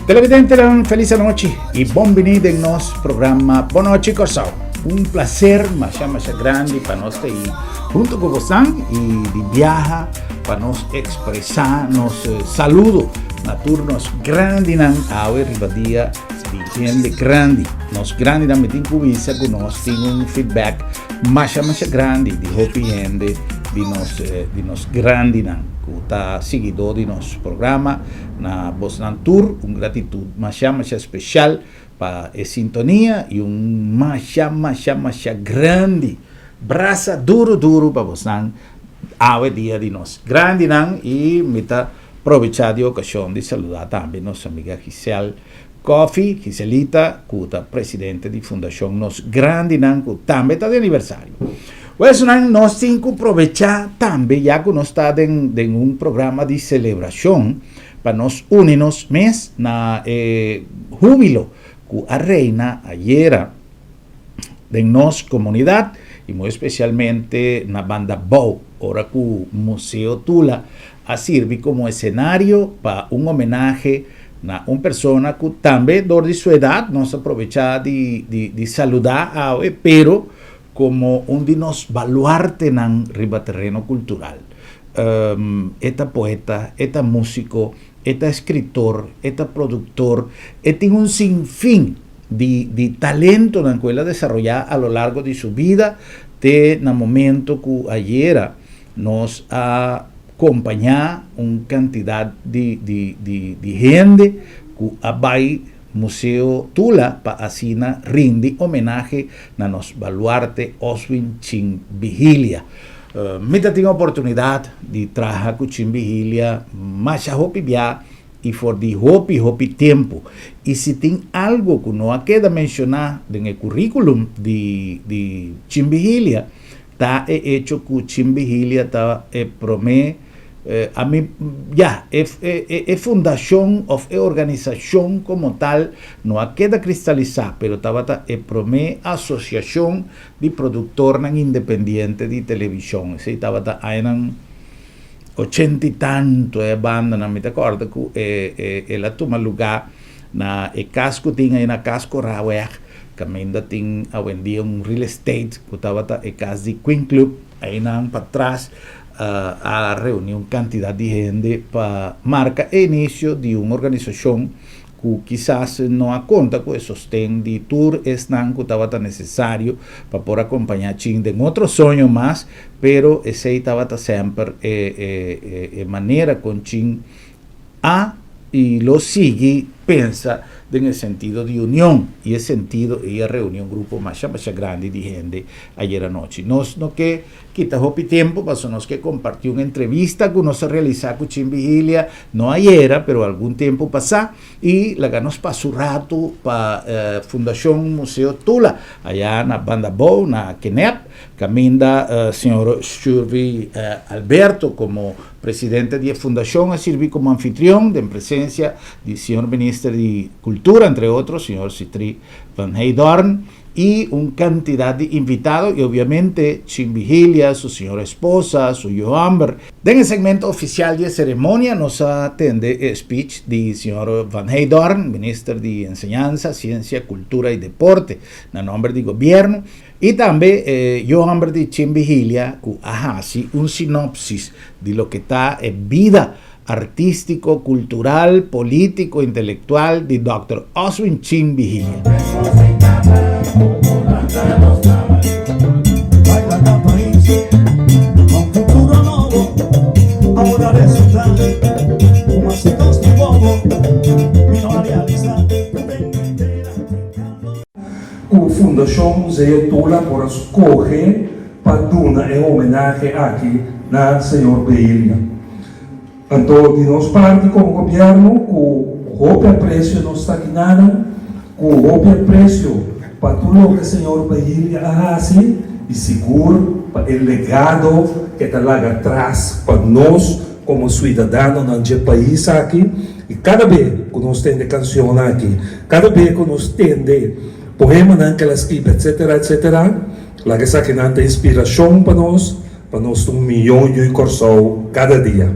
Televidentenan felis anochi i bon bini den nos programa Bon Nochi Kòrsou. Un placer masha masha grandi pa nos ta ei hunto ku bosan i di biaha pa nos ekspresá nos saludo na tur nos grandinan awe riba dia di hende grandi. Nos grandinan mi tin ku bisa ku nos tin un feedback masha masha grandi di hopi hende di nos di nos grandinan ku ta siguidó di nos programa. Na bosnan tur un gratitud masha masha special pa e sintonia y un masha masha masha grandi brasa duro duro pa bosnan awe dia di nos grandinan y mi ta probecha di ocasion di saluda tambe nos amiga Giselle Coffie, Giselita, cu ta presidente di Fundacion Nos Grandinan cu tambe ta di aniversario. Wesnan nos tin cu probecha tambe ya cu nos ta den den un programa di celebracion pa nos uni nos mes na e hubilo cu a reina ayera den nos comunidad y muy especialmente na Banda Bou ora cu Museo Tula a sirbi como escenario pa un homenahe na un persona cu tambe dor di su edad nos a probecha di di di saluda awe pero Komo un di nos baluartenan riba tereno kultural. E ta poeta, e ta músiko, e ta eskritor, e ta produktor, e tin un sinfin di di talentonan ku el a desaroyá a lo largo di su bida te na momento ku ayera nos a kompañá un kantidat di di di di hende ku a bai Museo Tula pa asina rindi homenahe na nos baluarte Oswin Chin Vigilia. Mi ta tin oportunidad di traha cu Chin Vigilia masha hopi bia y for di hopi hopi tempo y si tin algo cu no a keda menciona den e curriculum di di Chin Vigilia ta e hecho cu Chin Vigilia ta e prome A mi, ya, e e fundashon òf e organisashon komo tal no a keda kristalisá, pero tabata e promé asosiashon di produktornan independiente di televishon. Esei tabata añanan ochenta i tantu, e bandanan. Mi ta kòrda ku e e el a tuma lugá na e kas ku tin ei na Kaskoraweg, kaminda tin awendia un real estate ku tabata e kas di Queen Club. Einan patras a reuni un kantidat di hende pa marka e inisio di un organisashon ku kisas no a konta ku e sosten di tur esnan ku tabata nesesario pa por akompañá Chin den otro soño mas, pero esei tabata semper e manera kon Chin a i lo sigui pensa den e sentido di union i e sentido ei a reuni un grupo masha masha grandi di hende ayer anochi. Nos no ke kita hopi tempo pasobra nos ke komparti un entrevista ku nos a realisa ku Chin Vigilia, no ayera pero algun tempo pasá, i laga nos pasa un ratu pa Fundashon Museo Tula aya na Banda Bou na Kenep kaminda señor Shurvy Alberto komo Presidente di e fundashon a sirbi komo anfitrion den presensia di señor Minister di Kultura, entre otro, señor Sitri van Heydoorn i un kantidat di invitado i obviamente Chin Vigilia, su señora esposa, su yu hòmber. Den e segmento ofisial di e seremonia nos a tende e speech di señor Van Heydoorn, Minister di Enseñansa, Siensia, Kultura i Deporte, na nòmber di Gobièrnu. I tambe e yu hòmber di Chin Vigilia ku a hasi un sinopsis di loke ta e bida artístiko, kultural, polítiko, intelektual di dòkter Oswin Chin Vigilia. Ku Fundashon Museo Tula por a skohe pa duna e homenahe aki na señor Behilia. Anto di nos parti komo gobièrnu ku hopi apresio nos ta kinanan, ku hopi apresio pa tur loke señor Behilia a hasi i sigur pa e legado ke ta laga tras pa nos komo suidadanonan dje pais aki. I kada be ku nos tende kanshonnan aki, kada be ku nos tende poemanan ku el a skibi, etsetera, etsetera, laga esakinan ta inspirashon pa nos, pa nos ta un mihó yu Kòrsou kada dia.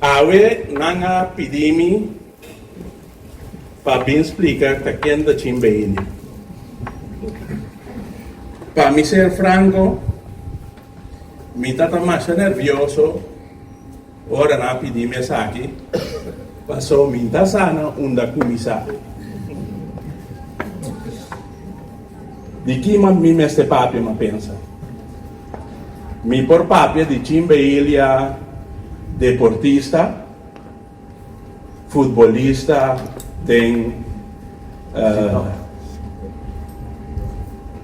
Awe nan a pidi mi. Pa bin splika ta ken ta Chin Behilia. Pa mi ser franko, mi ta ta masha nervioso ora nan a pidi mi esaki, paso mi ta sa na unda kuminsá. Di kima mi mester papia, mi a pensa. Mi por papia di Chin Behilia deportista, Futbolista den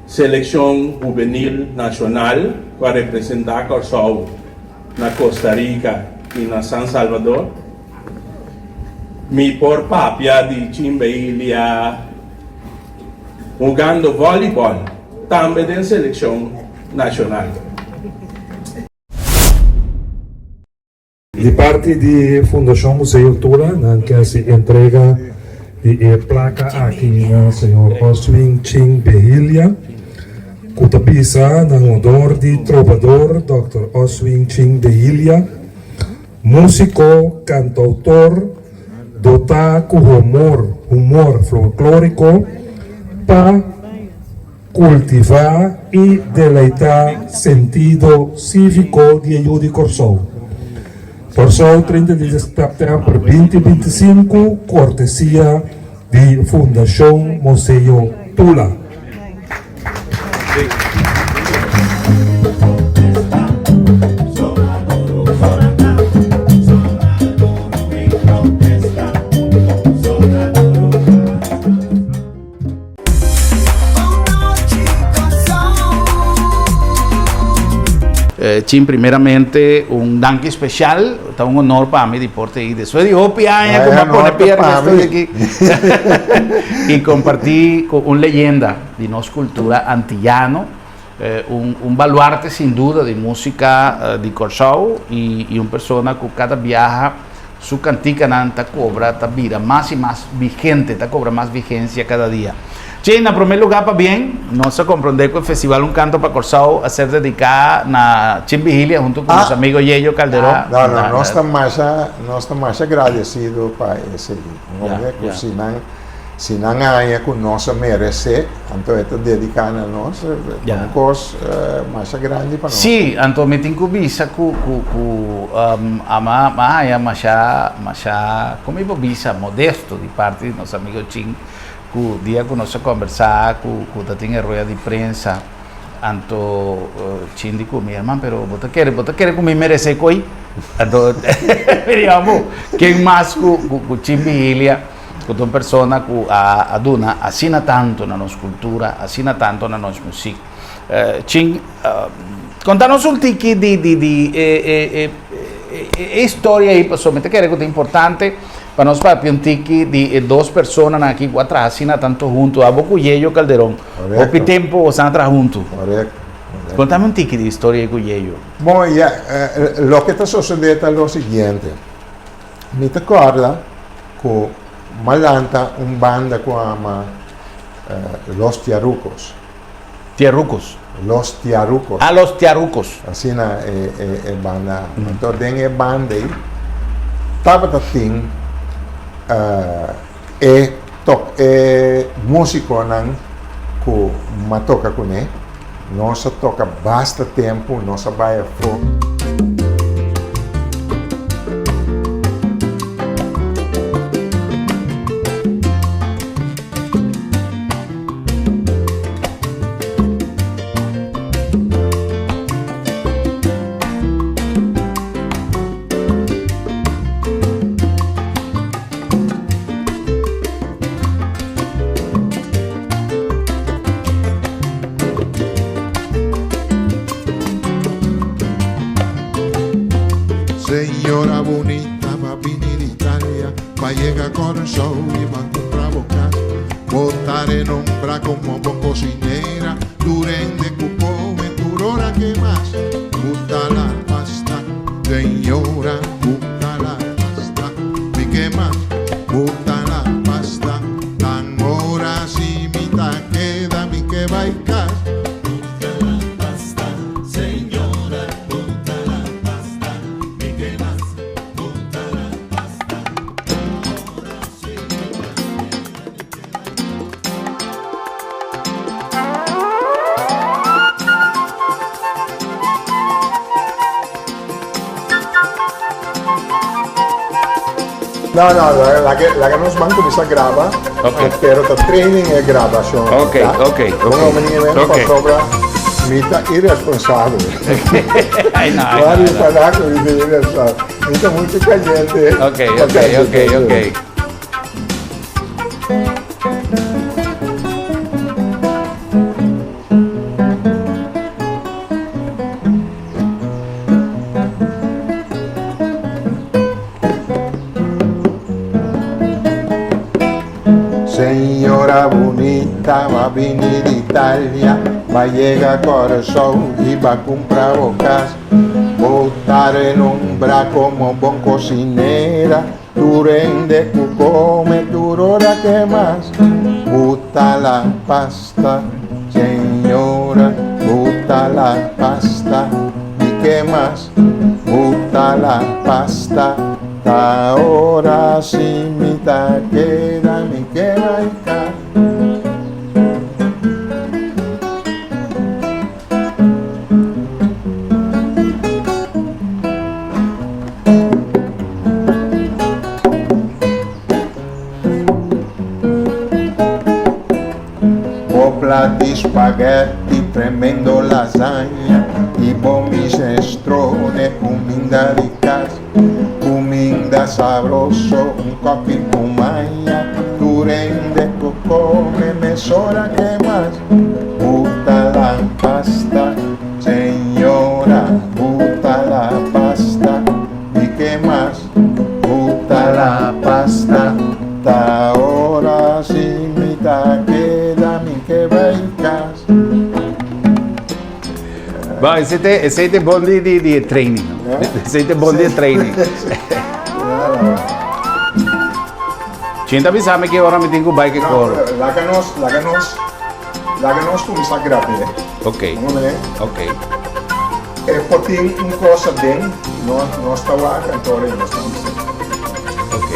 selekshon hubenil nashonal ku a representá Kòrsou na Costa Rica i na San Salvador. Mi por papia di Chimbe Ilia hugando vòlibòl tambe den selekshon nashonal. Di parti di Fundashon Museo Tula nan ke hasi entrega di e plaka aki na señor Oswin Chin Behilia ku ta bisa na honor di trobador dòkter Oswin Chin Behilia, músiko, kantautor dotá ku humor humor folklóriko pa Kultivá i deleitá sentido síviko di e yu di Kòrsou. Kòrsou, 30 di sèptèmber 2025, kortesia di Fundashon Museo Tula. Chin primeramente un danki special, ta un honor pa mi di por te i despues di hopi aña ku mi a pone pia riba estudio aki i kompartí ku un leyenda di nos kultura antiyano, un baluarte sin duda di músika di Kòrsou i un persona ku kada biaha Su kantikanan ta kobra ta bira mas i mas vigente, ta kobra mas vigensia kada dia. Che, na promé lugá pabien, nos a komprondé ku e festival Un Kanto pa Kòrsou a ser dediká na Chin Vigilia huntu ku nos amigo Yeyo Calderón. No, no, nos ta masha, nos ta masha gradesido pa esei. Hombre, ku si nan. Si nan haña ku nos a meresé, anto e ta dediká na nos, ta un kos masha grandi pa nos. Sí, anto mi tin ku bisa ku ku ku ama a haña masha masha, komo mi por bisa, modesto di parti di nos amigo Chin, ku dia ku nos a kòmbersá ku ku ta tin e rueda di prensa, anto Chin di ku mi, Herman, pero bo ta kere bo ta kere ku mi meresé koi? Anto mi di, Amo, ken mas ku ku Chin Vigilia? Ku ta un persona ku a duna asina tantu na nos kultura, asina tantu na nos musik. Chin, konta nos un tiki di di di e e historia ei pasobra mi ta kere ku ta importante pa nos papia un tiki di e dos personanan aki ku a traha asina tantu huntu, abo ku Yeyo Calderón. Hopi tempu boso a traha huntu. Kontami un tiki di historia ei ku Yeyo. Bon, ya, loke ta sosodé ta lo siguiente. Mi ta kòrda ku m'a lanta un banda ku ama Los Tiarucos. Tiarucos? Los Tiarucos. Ah, Los Tiarucos. Asina e banda ama. Anto den e banda ei tabata tin e tok e músikonan ku m'a toka kuné. Nos a toka basta tempu, nos a bai afó. Señora bunita va bini di Italia pa yega Kòrsou i pa kumpra bo kas. Bo ta renombra komo bon kosinera, tur hende ku kome tur ora ke mas. Gusta la pasta, señora, gusta la pasta, mi ke mas. Gusta la pasta. Tan ora si mi ta keda mi ke bai kas. Gusta la pasta, señora, gusta la pasta, mi ke mas. Gusta la pasta, ora si mi ta keda. No, no, laga, laga nos ban kuminsá graba. Ok. Pero ta training e grabashon. Ok, ta? ok, ok. Bon manier men Ok. pasobra mi ta irresponsabel. Ai no, ai Wari no, ai no. para ku mi ta irresponsabel. Mi ta mucho caliente. Ok, ok, ok, ok. Señora bunita b'a bini di Italia, b'a yega Kòrsou i b'a kumpra bo kas. Bo ta renombrá komo bon kosinera, tur hende ku kome tur ora ke mas. Buta la pasta, señora, buta la pasta, i ke mas? Buta la pasta, ta ora si mi ta keda mi ke bai kas. Bo plat di spaghetti, tremendo lasagna y bo minestrone, cuminda di cas, cuminda sabroso, un coffee cu maña, tur hende cu come mesora ke mas. Buta la pasta, señora, buta la pasta, y ke mas? Buta la pasta, ta ora si mi ta keda mi ke bai kas. Bon, esei te, esei te bon di, di, di training. No? Esei te bon di training. Chinta bisami ki ora mi tin ku bai ke koro. Laga nos, laga nos, laga nos kuminsá grab'é. Ok. Vamos a ver. Ok. E por tin un cos aden, no nos ta wak anto ora nos ta bisa. Ok.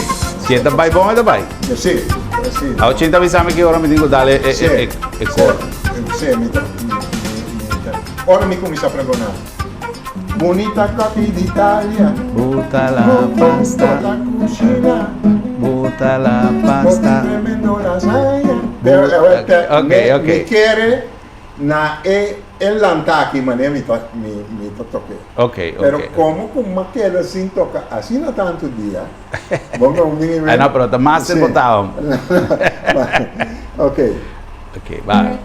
Si e ta bai bon e ta bai? Si, si. Awo chin ta bisa mi ki ora mi tin ku dal e e e kor. Si, mi ta mi ta ora mi kuminsá pregona. Bunita kopi di Italia. Buta la pasta. Buta la cucina. Buta la pasta. Buta tremendo lasagna. Ok, ok. Mi kere Na e e lanta aki manera mi ta mi mi ta toke. Ok, ok. Pero como cu m'a keda sin toca asina tanto dia, bo no mi Ay no, pero ta mas Sí. bo ta hom. Ok. Ok, bai.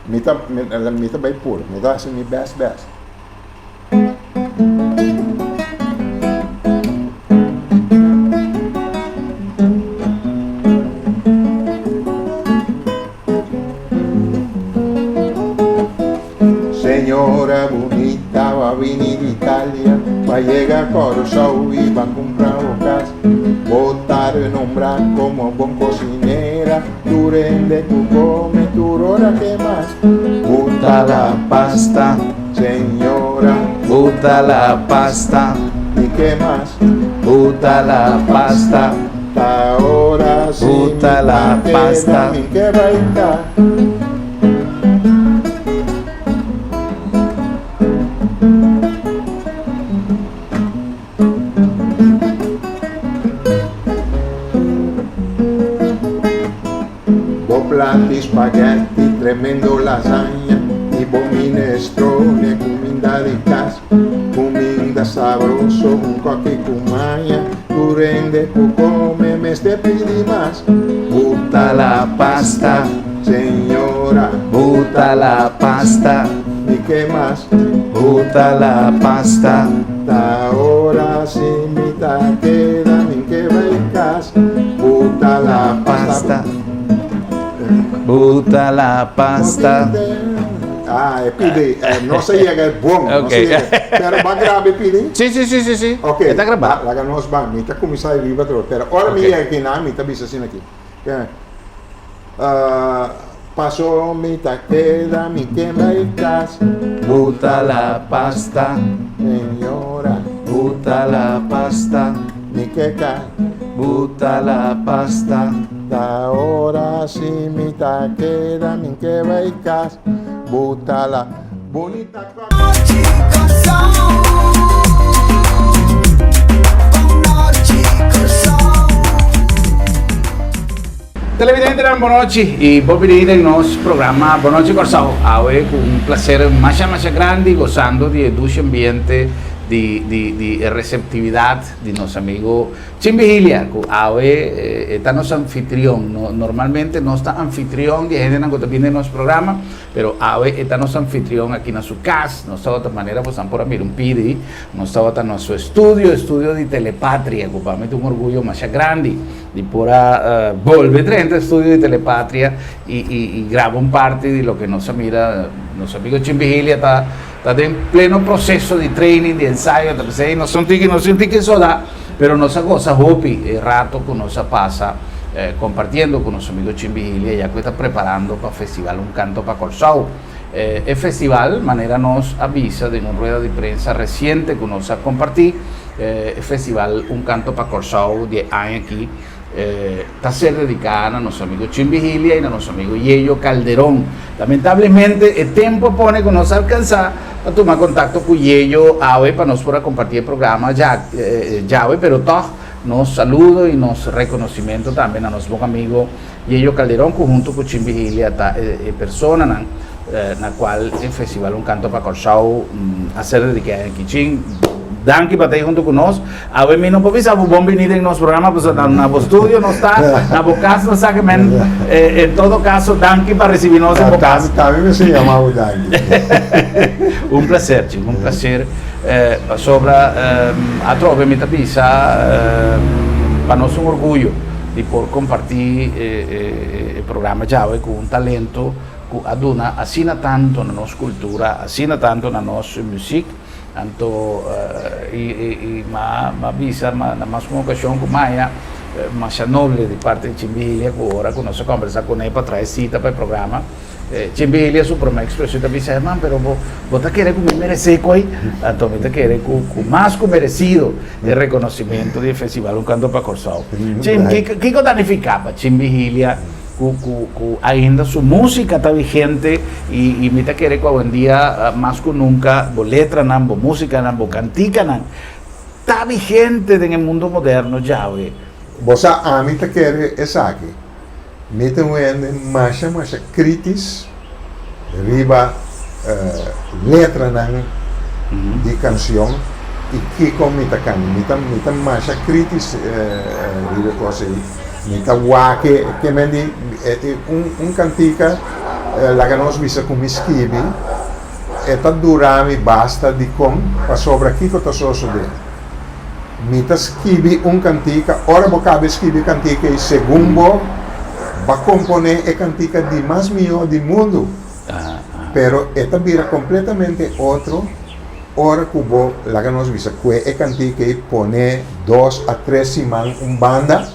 Mi ta mi mi ta bay pur, mi ta haci mi best best. Señora bunita bo a bini di Italia bo a yega Kòrsou i bo a kumpra bo kas. Bo ta renombrá komo bon kosinera, tur hende ku kome tur ora ke mas. Buta la pasta. Señora. Buta la pasta. I ke mas? Buta la pasta. Ta ora si Buta la mi ta pasta. keda mi ke bai ta. Bo plati spaghetti, tremendo lasagna y bo minestrone, cuminda di cas, cuminda sabroso, un coki cu maña, tur hende cu come mester pidi mas. Buta la pasta, Señora, buta la pasta. ¿Y qué mas? Buta la pasta. Ta ora si mi ta keda mi ke bai kas. Buta la pasta. Buta la pasta. Ah, e pidi, eh, no se llega e bon, no se llega. Pero ba grabe pidi? Sí, sí, sí, sí, sí. Ok. E ta grabá. Laga nos ban, mi ta kuminsá e riba otro, pero ora mi yega kinan mi ta bisa asina aki. Ah, paso mi ta keda mi ke bai kas. Buta la pasta. Señora. Buta la pasta. Mi ke ka. Buta la pasta. Ta ora si mi ta keda mi ke bai kas. Buta la bunita. Televidentenan bon nochi y bon bini den nos programa Bon Nochi Kòrsou. Awe ku un placer masha masha grandi gozando di e dushi ambiente di di di e receptividad di nos amigo Chin Vigilia ku awe e ta nos anfitrion. No normalmente nos ta anfitrion di e hendenan ku ta bini den nos programa pero awe e ta nos anfitrion aki na su kas. Nos tabata manera bosan por a mira un pidi nos tabata na su estudio, estudio di Telepatria ku pa mi ta un orguyo masha grandi. Di por a bolbe drenta estudio di Telepatria y graba un parti di loke nos a mira. Nos amigo Chin Vigilia ta ta den pleno proceso di training, di ensayo, ta p'esei nos un tiki nos un tiki soda, pero nos a gosa hopi e rato cu nos a pasa compartiendo cu nos amigo Chin Vigilia ya cu e ta preparando pa Festival Un Canto pa Corsou. E festival, manera nos a bisa den un rueda di prensa reciente cu nos a comparti, E festival Un Canto pa Corsou di e aña aki ta ser dedica na nos amigo Chin Vigilia y na nos amigo Yeyo Calderon. Lamentablemente e tempo a pone cu nos alcansa pa tuma contacto cu Yeyo awe pa nos por a comparti e programa djawe, pero tog nos saludo y nos reconocimento tambe na nos bon amigo Yeyo Calderon cu hunto cu Chin Vigilia ta e personanan na cual e festival Un Canto pa Corsou a ser dedica aki. Chin, danki pa ta ahi hunto cu nos. Awe mi no por bisa bo bon bini den nos programa pasobra ta na bo studio nos ta, na bo cas nos ta, men en todo caso danki pa ricibi nos den bo cas. Tambe mi si yama bo danki. Un placer Chin, un placer pasobra atrobe mi ta bisa pa nos un orguyo di por comparti e programa djawe cu un talento cu a duna asina tanto na nos cultura, asina tanto na nos muziek, anto y m'a bisa na mas cu un ocasion cu maya masha noble di parti di Chimbilia cu ora cu nos a combersa cune pa trae cita pa e programa, Chimbilia su prome expresion ta bisa, Herman, pero bo bo ta kere cu mi merece coy? Anto mi ta kere cu cu mas cu merecido e reconocimento di e festival Un Canto pa Corsou. Chim, kico ta nifica pa Chimbilia? Ku ku ku ainda su músika ta vigente i i mi ta kere ku awendia mas ku nunka bo letranan, bo músikanan, bo kantikanan ta vigente den e mundo moderno djawe. Bo sa ami ta kere esaki. Mi ta un hende masha masha kritis riba letranan di kansion i kiko mi ta kanta. Mi ta mi ta masha kritis riba e kos ei. Mi ta wak e ke men di un un kantika laga nos bisa ku mi skibi e ta dura mi basta dikon pasobra kiko ta sosodé. Mi ta skibi un kantika, ora bo kabe skibi e kantika ei segun bo ba komponé e kantika di mas mihó di mundu. Pero e ta bira kompletamente otro ora ku bo, laga nos bisa, kue e kantika ei pone dos a tres siman un banda,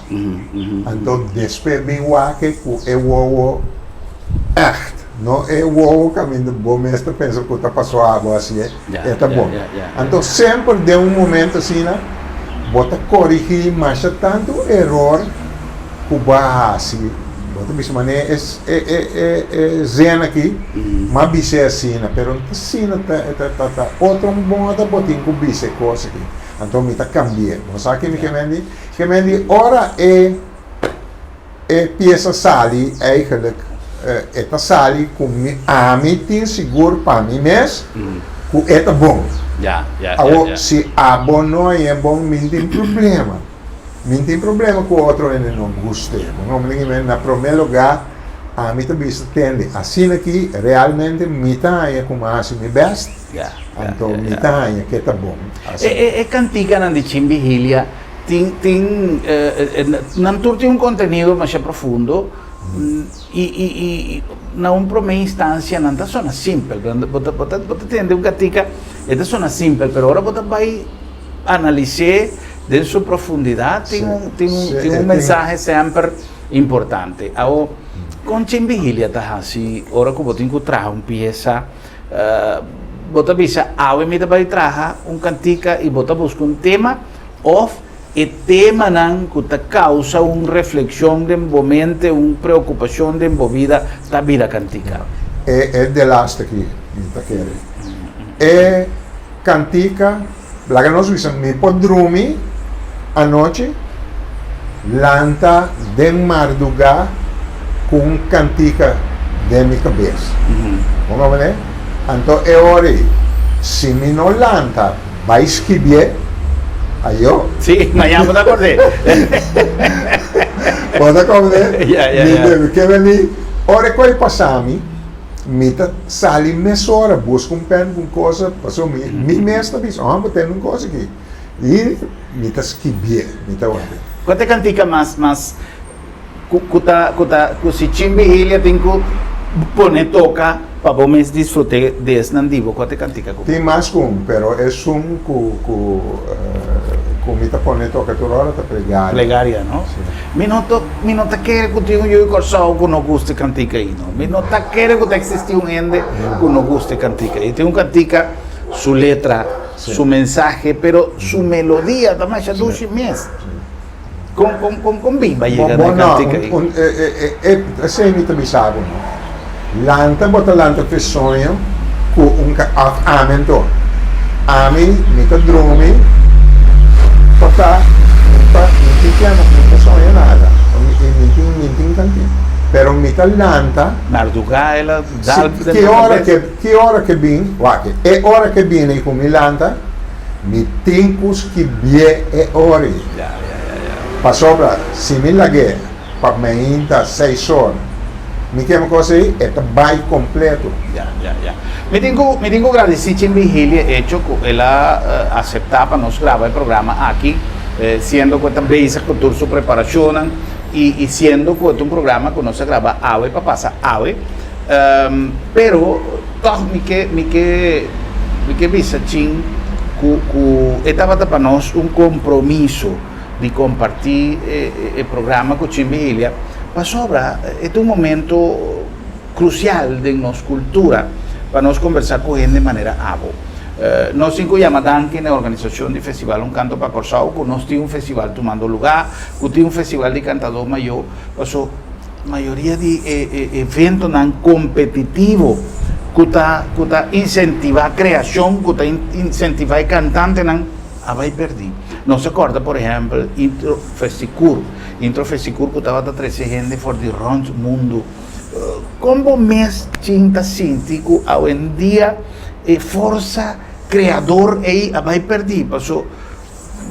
anto despues bin wak e ku e wowo ègt. No e wowo kaminda bo mes ta pensa ku ta pasó abo hasié, e ta bon. Anto semper den un momento asina bo ta korigí masha tantu eror ku bo a hasi. Bo ta bisa manera e e e zin aki m'a bis'é asina, pero no ta asina ta ta ta otro moda bo tin ku bisa e kos aki. Anto mi ta kambi'é. Bo sa ke mi ke men di? Ke men di ora e. E piesa sali eigenlijk e ta sali ku mi ami tin sigur pa mi mes ku e ta bon. Awor si abo no hañ'e bon mi tin problema. Mi tin problema ku otro hende no gust'e. Bo no mira mi na prome lugar ami ta bisa tende asina ki realmente mi ta haña ku mi a hasi mi best anto mi ta haña ke ta bon. E kantikanan di Chin Vigilia Tin tin nan tur tin un contenido masha profundo y y y na un prome instancia nan ta sona simpel bo ta bo ta bo ta tende un katika e ta sona simpel pero ora bo ta bay analis'é den su profundidad tin un tin un tin un mensahe semper importante. Awo kon Chin Vigilia ta hasi ora ku bo tin ku traha un piesa Bo ta bisa, Awe mi ta bai traha un kantika i bo ta buska un tema òf e temanan ku ta kousa un reflekshon den bo mente, un preokupashon den bo bida ta bira kantika. E e delaste aki mi ta kere. E kantika, laga nos bisa mi por drumi anochi, lanta den mardugá. ku un kantika den mi kabes. Bo comprende? Anto e ora ei, si mi no lanta bai skibié, ayo. Sí, mañana bo ta kord'é. Bo ta comprende? Ya, ya, Mi ya. debe ke bini, ora ku ei pasa mi, mi ta sali mesora buska un pèn ku un kosa, pasobra mi, mi mes ta bisa, oh, bo tene un kos aki. I mi ta skibié, mi ta wak. Kua ta e kantika mas, mas ku ku ta ku ta ku si chin vigilia tin ku pone toka pa bo mes disfrute di esnan di bo kua ta e kantika ku. Tin mas ku un pero esun ku ku ku mi ta pone toka tur ora ta plegaria. Plegaria no? Si. Mi no ta mi no ta kere ku tin un yu di Kòrsou ku no gusta e kantika ei no. Mi no ta kere ku ta eksistí un hende ku no gusta e kantika ei. Tin un kantika su letra, su mensahe pero su melodia ta masha dushi mes. Kon kon kon kon bin ba yega na e kantika ei? Bo no, e esei mi ta bisa bo no. Lanta bo ta lanta fe soño ku un òf ami anto. Ami mi ta drumi pa ta mi ta mi tin tiempo ku mi ta soña nada. Mi tin mi tin kantika. Pero mi ta lanta. Mardugá el a dal Si den ki bo ora kabes. ke ki ora ke bin wak e ora ke bini ku mi lanta. Mi tin ku skibié e ori. Pasobra si mi lag'é pa meinta seis or, mi kema kos ei, e ta bai kompleto. Ya, ya, ya. Mi tin ku, mi tin ku gradisí Chin Vigilia e echo ku el a aseptá pa nos graba e programa aki, siendo ku e ta bezig ku tur su preparashonnan i, i siendo ku e ta un programa ku nos a graba awe pa pasa awe. Pero tòg mi ke mi ke mi ke bisa chin ku ku e tabata pa nos un kompromiso di kompartí e e programa ku Chin Vigilia pasobra e ta un momento krusial den nos kultura pa nos kombersá ku hende manera abo. Nos tin ku yama danki na e organisashon di Festival Un Kanto pa Kòrsou ku nos tin un festival tumando lugá, ku tin un festival di kantadó mayó paso. Mayoria di e eventonan kompetitivo ku ta ku ta insentivá kreashon, ku ta insentivá e kantantenan a bai pèrdí. Nos a kòrda por ehèmpel Intro Festikur, Intro Festikur ku tabata trese hende for di rònt mundu. Kon bo mes tin ta sinti ku awendia e forsa kreador ei a bai pèrdí? Paso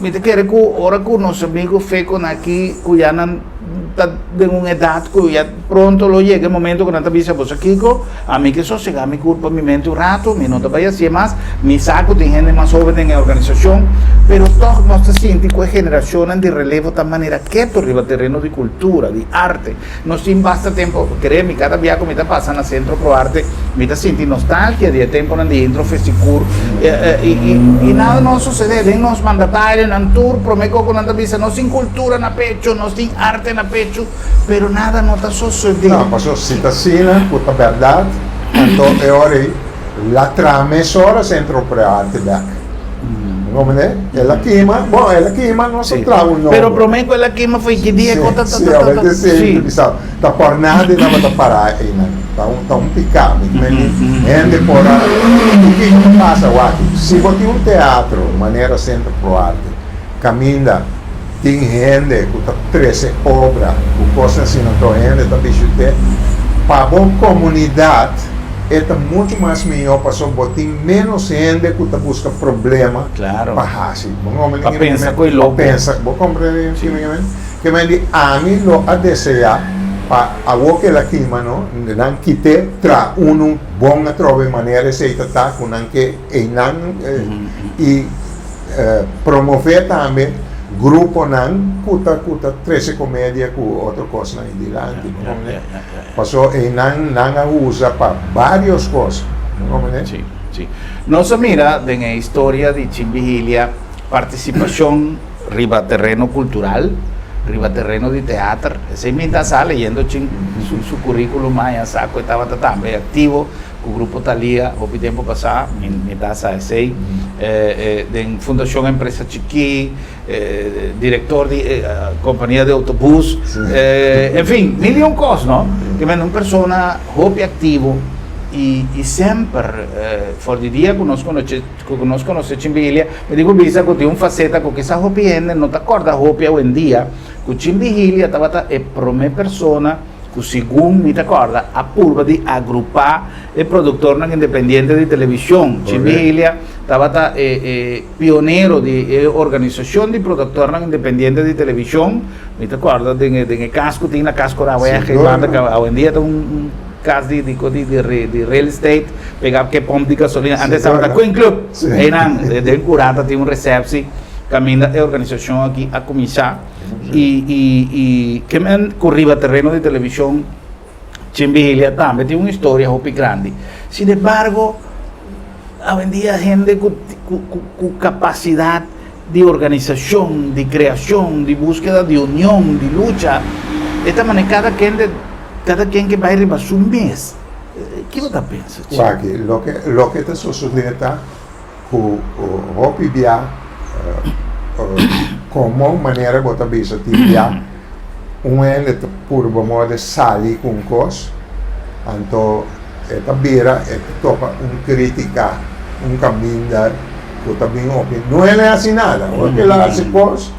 Mi ta kere ku ora ku nos amigu Feco na aki ku ya nan ta den un edat ku ya pronto lo yega e momento ku nan ta bisa bo sa kiko, ami ke sosega mi kurpa mi mente un rato, mi no ta bai hasie mas, mi sa ku tin hende mas hoben den e organisashon, pero tòg nos ta sinti ku e generashonnan di relevo ta manera keto riba tereno di kultura, di arte. Nos tin basta tempo, kere mi kada bia ku mi ta pasa na Sentro Pro Arte mi ta sinti nostalgia di e temponan di intro Festikur i nada no a sosede den nos mandatarionan tur prome koko nan ta bisa nos tin kultura na pecho nos tin arte na pecho pero nada no ta sosode. No, paso si ta asina ku ta bèrdat anto e ora ei la traha mesora Sentro Pro Arte bèk. Comprende? El a kima, bon, el a kima, nos a traha un nobo. Pero prome ku el a kima foi ki dia ku ta ta Sí, a veces sí, bisa, ta por nada tabata pará einan. Ta un, ta un piká. Mi ta mende, hende por a, i kiko ta pasa wak? Si bo tin un teatro manera Centro Pro Arte, kaminda tin hende ku ta trese obra, ku kosnan asina, anto hende ta bishit'é, pa bo komunidat, E ta muchu mas mihó pasobra bo tin ménos hende ku ta buska problema pa hasi. Bo komprende Pa pensa ku e loko. Pa pensa. Bo komprende kiko mi ke men di? Ami lo a deseá pa awor ku el a kima no, nan kit'é tra unu bon atrobe manera esei ta ta ku nan ke einan i promové tambe gruponan ku ta ku ta trese komedia ku otro kosnan ei dilanti. Bo komprende? Paso einan nan a usa pa varios cos. No comprende? Sí, sí. Nos a mira den e historia di Chin Vigilia participacion riba terreno cultural, riba terreno di teater. Esey mi ta sa leyendo Chin su, su curriculum aña sa cu e tabata tambe activo cu Grupo Thalia hopi tempo pasa, mi, mi ta sa esey. Den Fundacion Empresa Chikí. Director di compania di autobus, en fin, mil y un cos, no? Ke men un persona hopi activo y y semper for di dia cu nos conoce cu nos conoce Chimbihilia, mi tin cu bisa cu tin un faceta cu kisas hopi hende no ta corda hopi awendia, cu Chimbihilia tabata e prome persona. ku segun mi ta kòrda a purba di agrupá e produktornan independiente di televishon. Chin Vigilia tabata e e pionero di e organisashon di produktornan independiente di televishon. Mi ta kòrda den e den e kas ku tin na Kas Koraweg ei banda ku awendia ta un kas di di di di real estate pegá ku e pòmp di gasolina. Antes tabata Queen Club einan den Kurata tin un resèpsi kaminda e organisashon aki a kuminsá. I i i ke men ku riba tereno di televishon Chin Vigilia tambe tin un historia hopi grandi. Sin embargo, awendia hende ku ku ku kapasidat di organisashon, di kreashon, di búskeda di union, di lucha, e ta manera kada ken kada ken ke bai riba su mes. Ki bo ta pensa, Chin? Wak, loke loke ta sosodé ta Ku hopi bia komo manera bo ta bisa tin bia un hende ta purba moda sali ku un kos anto e ta bira e ta topa un kritika un kaminda ku ta bin opi no el a hasi nada ora ku el a hasi kos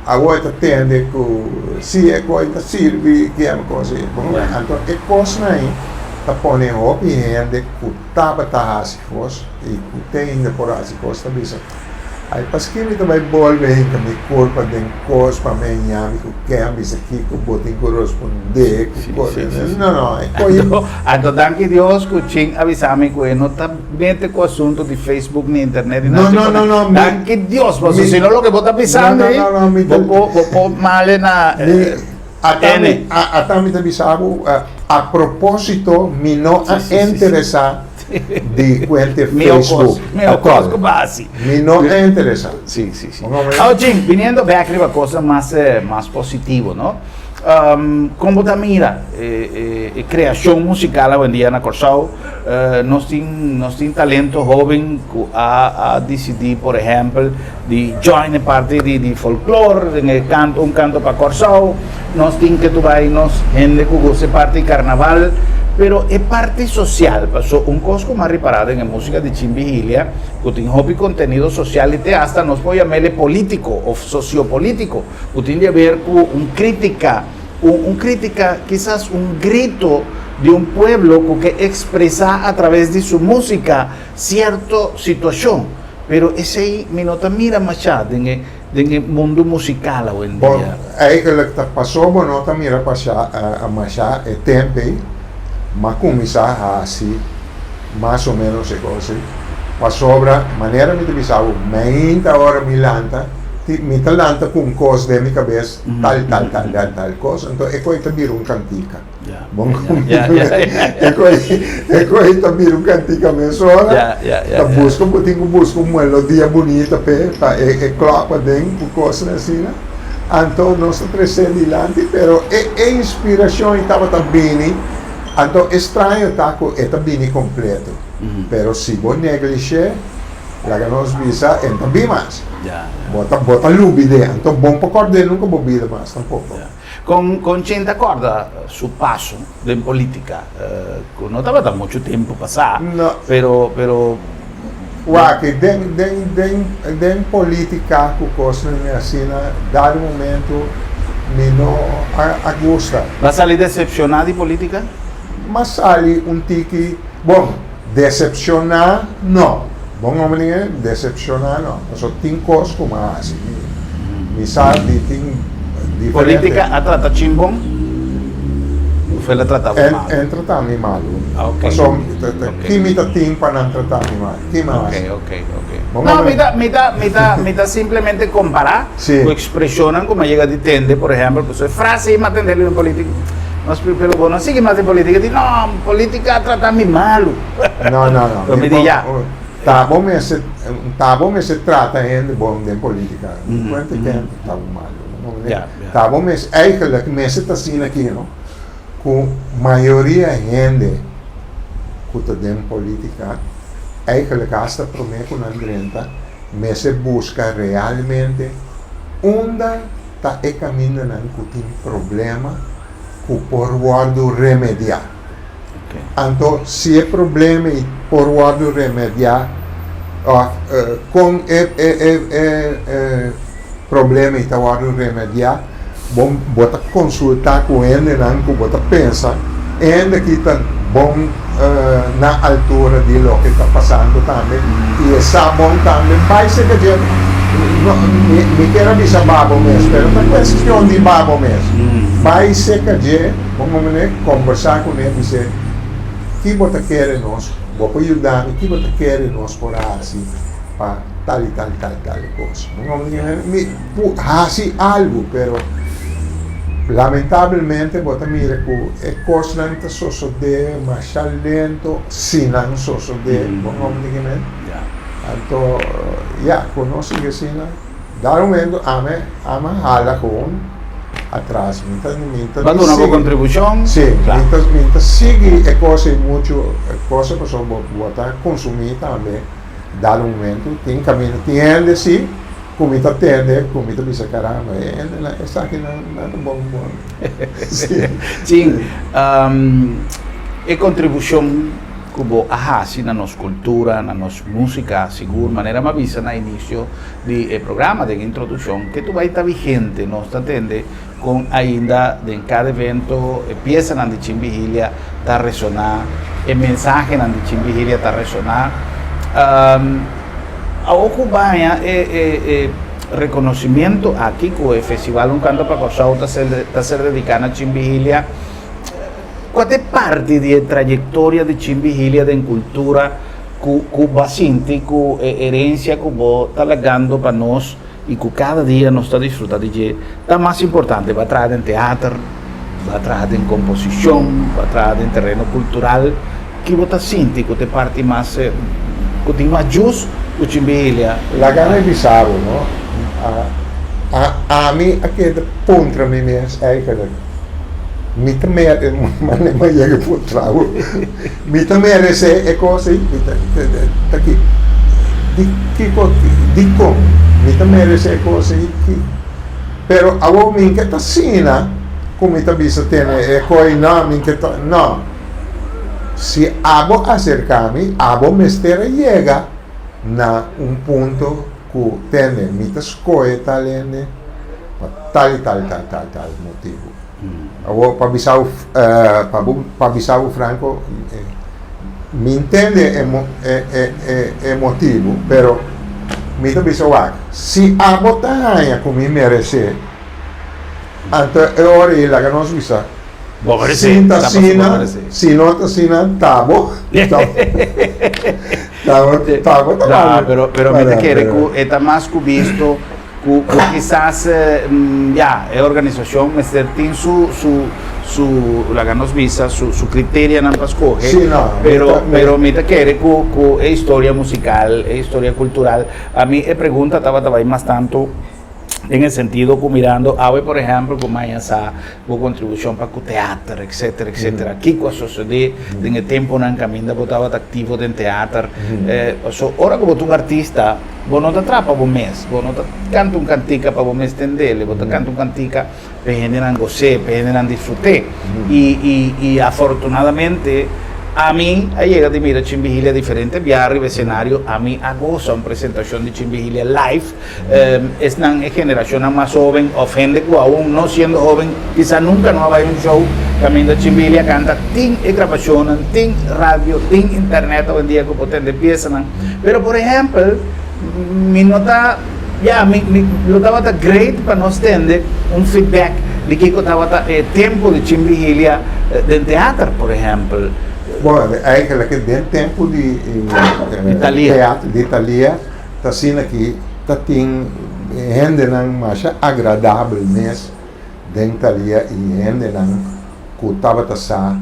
awor e ta tende ku si e kos ta sirbi kier kos anto e kosnan ei ta pone hopi hende ku tabata hasi kos i ku te ainda por hasi kos ta bisa, Ai, paske mi ta bai bolbe hinka mi kurpa den kos pa mi haña mi ku ken bisa kiko bo tin ku rospondé ku kos. No, no, e kos. Anto danki Dios ku Chin a bisa mi ku e no ta mete ku asuntu di Facebook ni internet ni nada. No, no, no, no. Danki Dios, pasobra si no loke bo ta bisando ei, bo por male na. Ata mi ta bisa bo, a propósito mi no a interesá di kuente Facebook. Mihó kos ku basi. Mi no a interesá. Sí, sí, sí. Awor Jim, biniendo bèk riba kosnan mas mas positivo, no? Kon bo ta mira e kreashon musikal awendia na Kòrsou? Nos tin nos tin talento hóben ku a a disidí por ehèmpel di join e parti di di folklor den e kanto un kanto pa Kòrsou, nos tin ke bai nos hende ku gusta e parti karnaval, pero e parti sosial paso un kos ku mi a ripará den e músika di Chin Vigilia ku tin hopi kontenido sosial i te asta nos por yam'el e polítiko òf sosiopolítiko ku tin di aber ku un krítika un un krítika kisas un grito di un pueblo ku ke ekspresá atraves di su músika sierto situashon. Pero esei mi no ta mira mashá den e den e mundu musikal awendia. Bon, eigenlijk ta paso bo no ta mira pasha mashá e temp ei, m'a kuminsá hasi mas o menos e kos ei, pasobra manera mi ta bisa bo, meinta ora mi lanta, ti mi ta lanta ku un kos den mi kabes, tal tal tal tal tal kos, anto e kos ei ta bira un kantika. Bon E koe ta bira un kantika mesora. Ta buska bo tin ku buska un melodia bunita p'e pa e klòk aden ku kosnan asina. Anto nos ta tres'é dilanti pero e e inspirashon ei tabata bini. Anto e straño ta ku e ta bini kompleto. Pero si bo neglish'é laga nos bisa e no ta bin mas. Bo ta bo ta lubid'é. Anto bon por kòrd'é nunka bo bida mas tampoko. Con con Chen ta corda su paso den politica? Cu no tabata mucho tempo pasa, No. pero pero. Wak, den den den den politica cu cosnan asina, dado momento mi no a a gusta. Bo a sali decepciona di politica? M'a sali un tiki, bon, decepciona no, bon homber di decepciona no, pasobra tin cos cu m'a haci, mi sa di tin diferente. Politica a trata chin bon of el a trata bo malo? En trata mi malo, pasobra ki mi ta tin pa nan trata mi malo, ki m'a haci? Ok, ok, ok. No, mi ta, mi ta, mi ta, mi ta simplemente compara cu expresionnan cu m'a yega di tende, por ehempel, pasobra e frase ei m'a tende den politica. Nos pero bo no sigui mas den politica di no politica a trata mi malu. No no no. Pero mi di ya. Ta bo mester ta bo mester trata hende bon den politica. Mi cuenta ken ta bo malu. Ta bo mester eigenlijk mester ta asina aki no cu mayoria hende cu ta den politica eigenlijk hasta prome cu nan drenta mester busca realmente unda ta e kamindanan ku tin problema ku por wòrdu remediá. Anto si e problema ei por wòrdu remediá òf kon e e e problema ei ta wòrdu remediá. Bo bo ta konsultá ku hendenan ku bo ta pensa e hende aki ta bon na altura di loke ta pasando tambe i e sa bon tambe bai serka dje. No, mi mi kier a bisa babo mes pero ta kuestion di babo mes. Bai serka dje bon manera kombersá kuné bis'é ki bo ta kere nos, bo por yuda mi, ki bo ta kere nos por hasi pa tal i tal i tal i tal kos. Mi Por hasi algu, pero lamentablemente bo ta mira ku e kosnan ta sosodé masha lento, si nan sosodé, bo no di kimen. Anto, ya, ku nos sigui asina, da un momento ami ami a hala gewoon atras, mi ta mi ta Bo a duna bo kontribushon? Si, mi ta mi ta sigui e kos ei muchu, e kos ei pasobra bo bo ta konsumí tambe, dado un momento tin kaminda, tin hende si. Ku mi ta tende, ku mi ta bisa caramba, e hendenan esakinan nan ta bon bon. Chin, e kontribushon ku bo a hasi na nos kultura, na nos músika, sigur manera mi a bisa na inisio di e programa, den introdukshon, ke tur bai ta vigente, nos ta tende Kon ainda den kada evento e piesanan di Chin Vigilia ta resoná, e mensahenan di Chin Vigilia ta resoná. Awor ku baña e rekonosimiento aki ku e festival Un Kanto pa Kòrsou ta ser dediká na Chin Vigilia, kua ta e parti di e trayektoria di Chin Vigilia den kultura ku bo a sinti ku e herensia ku bo ta lagando pa nos i ku kada dia nos ta disfruta di dje ta mas importante. Bo a traha den teater, bo a traha den komposishon, bo a traha den tereno kultural. Ki bo ta sinti ku ta e parti mas ku tin mas jus ku Chimbihilia? Laga mi bisa bo, no? Ami a keda puntra mi mes eigenlijk, mi ta mere, mane mi a yega puntra bo, Mi ta meresé e kos ei? Mi ta, ta ki, di kiko, dikon mi ta meresé e kos ei? Ki, pero awor mi ke ta asina ku mi ta bisa tene e kos ei, no, mi ke ta, no. Si abo aserká mi, abo mester a yega na un punto ku tene mi ta skohe tal hende pa tal i tal tal tal tal motibu. Awor pa bisa bo pa bo pa bisa bo franco mi ntende e e e motibu pero mi ta bisa wak si abo ta haña ku mi meresé anto e ora ei laga nos bisa si ta asina si no ta asina ta bo ta bo ta bo ta pero pero mi ta kere ku e ta mas ku bisto. Ku ku kisas ya e organisashon mester tin su su su laga nos bisa su su kriterianan pa skohe Sí, no, mi pero ta, mi, pero mi ta kere ku ku e historia musikal e historia kultural ami e pregunta tabata bai mas tantu den e sentido ku mirando awe por ehèmpel ku maña sa bo kontribushon pa ku teater etcetera etcetera kiko a sosodé den e tempunan kaminda bo tabata aktivo den teater paso ora ku bo ta un artista Bo no ta trapa bo mes, bo no ta kanta un kantika pa bo mes tendele, bo ta kanta un kantika pa e hendenan gos'é, pa e hendenan disfrut'é. I, i, i afortunadamente ami a yega di mira Chin Vigilia diferente bia riba esenario, ami a gosa un presentashon di Chin Vigilia live. Esnan e generashonnan mas hoben òf hende ku aun no siendo hoben kisa nunka no a bai un show kaminda Chin Vigilia kanta, tin e grabashonnan, tin radio, tin internet awendia ku por tende piesanan. Pero por ehempel, mi no ta, ya, mi, mi lo tabata great pa nos tende un feedback di kiko tabata e tempo di Chin Vigilia den teater, por ehempel. Bueno, eigenlijk den tempo di Thalia. Teater di Thalia ta asina ki ta tin hendenan masha agradabel mes den Thalia y hendenan ku tabata sa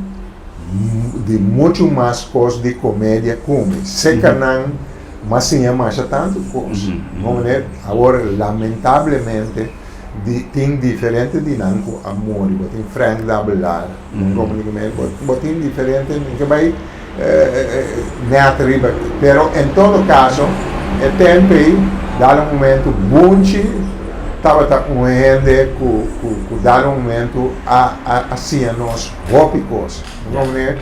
di muchu mas kos di komedia ku mi. Seka nan m'a siña masha tantu kos. No manera, awor lamentablemente di tin diferente di nan ku a muri. Bo tin Frank Dabelaar, bo tin diferente, mi ke bai nèt riba, pero en todo kaso e tempu ei dal un momento Bunchi tabata un hende ku ku dal un momento a a siña nos hopi kos. Bo manera